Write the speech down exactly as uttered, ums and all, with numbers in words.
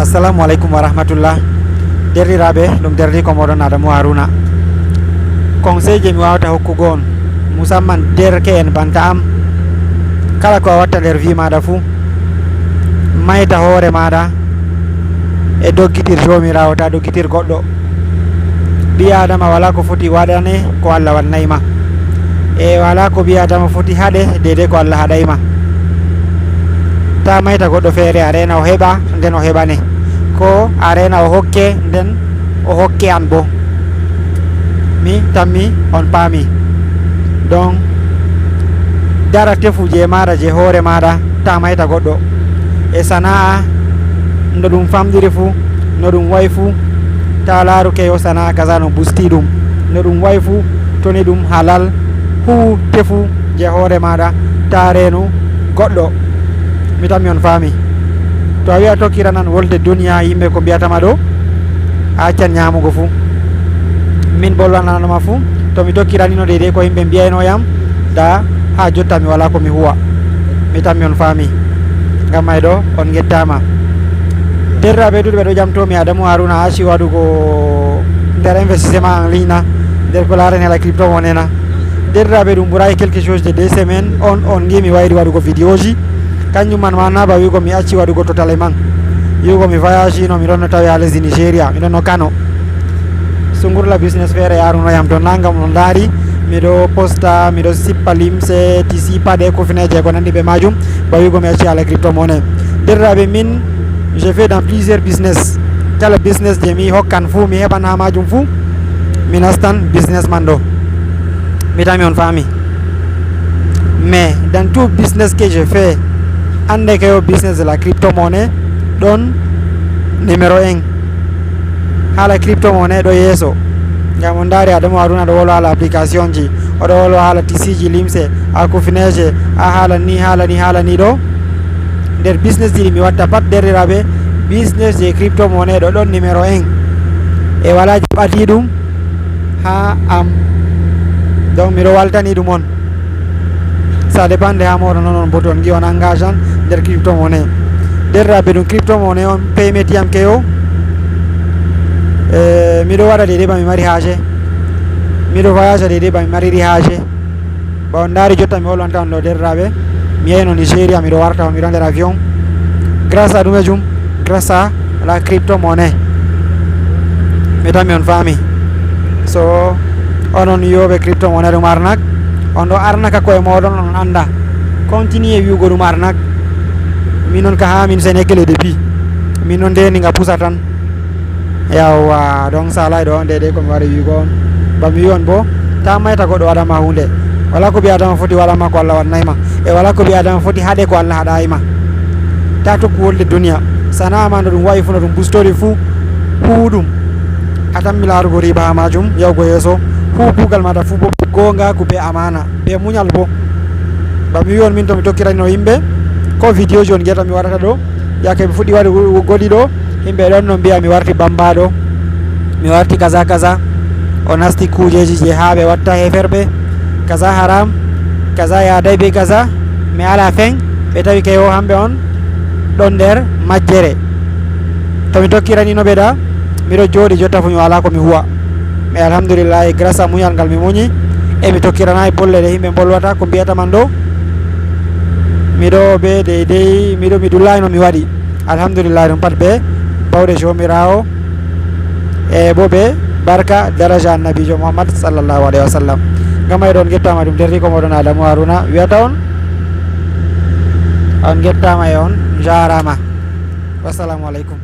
Assalamu aleykum wa rahmatullah. Derɗiraaɓe, ɗum derɗi ko moɗon Adamu Haruna. Conseil je mi wawata hokkugo on, musamman derke en banta am, kala ko a watta nder vi maɗa fuu, mayta hoore maɗa e doggitir Joomiraawo, ta doggitir goɗɗo. Ɓii Aadama walaa ko foti waɗane ko Allah waɗanay ma. E walaa ko ɓii Aadama foti haɗe deydey ko Allah haɗay ma. Ta mayta goɗɗo feere, a reena o heɓa, nden o heɓane. Ko a reena o hokke, nden o hokke an bo. Mi tammi on paami. Donc, dara tefu je maɗa, je hoore maɗa, ta mayta goɗɗo. E sana'a, no ɗum famɗiri fu, no ɗum wa'i fu, ta laaru ke yo sana'a kaza no busti ɗum. No ɗum wa'i fu, to ni ɗum halal, huwu tefu je hoore maɗa, ta reenu goɗɗo. Mi tammi on faami. To a wi'a tokkiranan wolde duniya, yimɓe ko mbi'ata ma ɗo, a accan nyaamugo fu. Min bolwananoma fu, to mi tokkiranino deydey ko yimɓe mbi'ayno yam, da haa jotta mi walaa ko mi huwa. Mi tammi on faami. Ngam may ɗo, on ngettaama. Derɗiraaɓe duuɗuɓe ɗo jamtoomi, Adamu Haruna acci waɗugo nder investissement en ligne na, nder ko laarani haala crypto monnaie na. Derɗiraaɓe, ɗum ɓuraay quelque chose de deux semaines, on, on ngi mi wayri waɗugo vidéo ji. Kanjum man ma na ba wi'ugo mi acci waɗugo totalement. Wi'ugo mi voyage no, mi ɗonno tawi haa lesdi Nigeria, mi ɗonno Kano. Sungurla business feere yaaruno yam ton, na ngam on ndaari, miɗo posta, miɗo sippa limse, tisi, paɗe, kufineje, ko nandi be majum, ba wi'ugo mi acci haala crypto monnaie. Derɗiraaɓe, min, je fais dans plusieurs business. Kala business je mi hokkan fu, mi heɓan haa majum fu, mi nastan business man ɗo. Mi tammi on faami. Mais dans tout business que je fais, annde ke yo business de la crypto-monnaie ɗon numéro un. Haala crypto-monnaie ɗo yeeso. Ngam on ndaari Adamu Haruna ɗo wolo haala application ji, oɗo wolo haala tisiji limse, a kufineje, a haala ni, haala ni, haala ni ɗo. Nder business ji ɗi mi watta pat, derɗiraaɓe, business je crypto-monnaie ɗo ɗon numéro un. E walaa je ɓadii ɗum haa am. Donc, miɗo waltani ɗum on. Ça dépend de haa mooɗon on, on boti on ngi on engage an nder crypto monnaie. Derɗiraaɓe, ɗum crypto monnaie on payment yam keyo. Eh, miɗo waɗa deydey ba mi mari haaje. Miɗo voyage deydey ba mi mariri haaje. Ba on ndaari jotta mi wolwanta on ɗo, derɗiraaɓe. Mi yahino Nigeria, miɗo warta on, miɗo nder avion. Grâce à ɗumejum, grâce à la crypto monnaie. Mi tammi on faami. So onon yi'ooɓe crypto monnaie ɗum arnaque, on ɗo arnaka ko'e mooɗon, on annda. Continuez wi'ugo ɗum arnaque. Min on ka haa min Sénégalais depuis. Min on ndeni nga pusa tan. Yawwa, donc saalay ɗo, nde ɗe ko mi wari wi'ugo on. Ba mi wi'i on bo, ta mayta goɗɗo waɗan ma huunde. Walaa ko ɓii Aadama foti waɗan ma ko Allah waɗanay ma. E walaa ko ɓii Aadama foti haɗe ko Allah haɗaay ma. Ta tokku wolde duniya. Sana'a ma no ɗum wa'i fu, no ɗum bustori fu, huwu ɗum. A tammi laarugo riba haa majum, yahugo yeeso. Huwu kuugal maɗa fu bo be goongaaku, be amaana, be munyal bo. Ba mi wi'i on, min to mi tokkirayno yimɓe, ko vidéo ji on ngi'ata mi waɗata ɗo, yaake mi fuɗɗi waɗugo ɗi ɗo, yimɓe ɗon no mbi'a mi warti bambaaɗo, mi warti kaza kaza, o nasti kuujeji je haa ɓe watta heeferɓe, kaza haram, kaza yaaday be kaza, mais à la fin, ɓe tawi kay o hamɓe on ɗon nder majjere. To mi tokkiranino ɓe da, miɗo jooɗi jotta fu mi walaa ko mi huwa. Mais alhamdulillahi, grâce à muñal ngal mi muñi, e mi tokkiranaay bolle ɗe yimɓe mbolwata ko mbiyata man ɗo. Miɗo be deydey, miɗo mi dullaay no mi waɗi. Alhamdulillahi, ɗum pat be bawɗe Joomiraawo e bo be barka daraja Annabiijo Muhammad sallallahu alayhi wa sallam. Ngam may ɗon ngettaama, ɗum derɗi ko moɗon Adamu Haruna wiyata on. On ngettaama e on njaaraama. Wassalamu aleykum.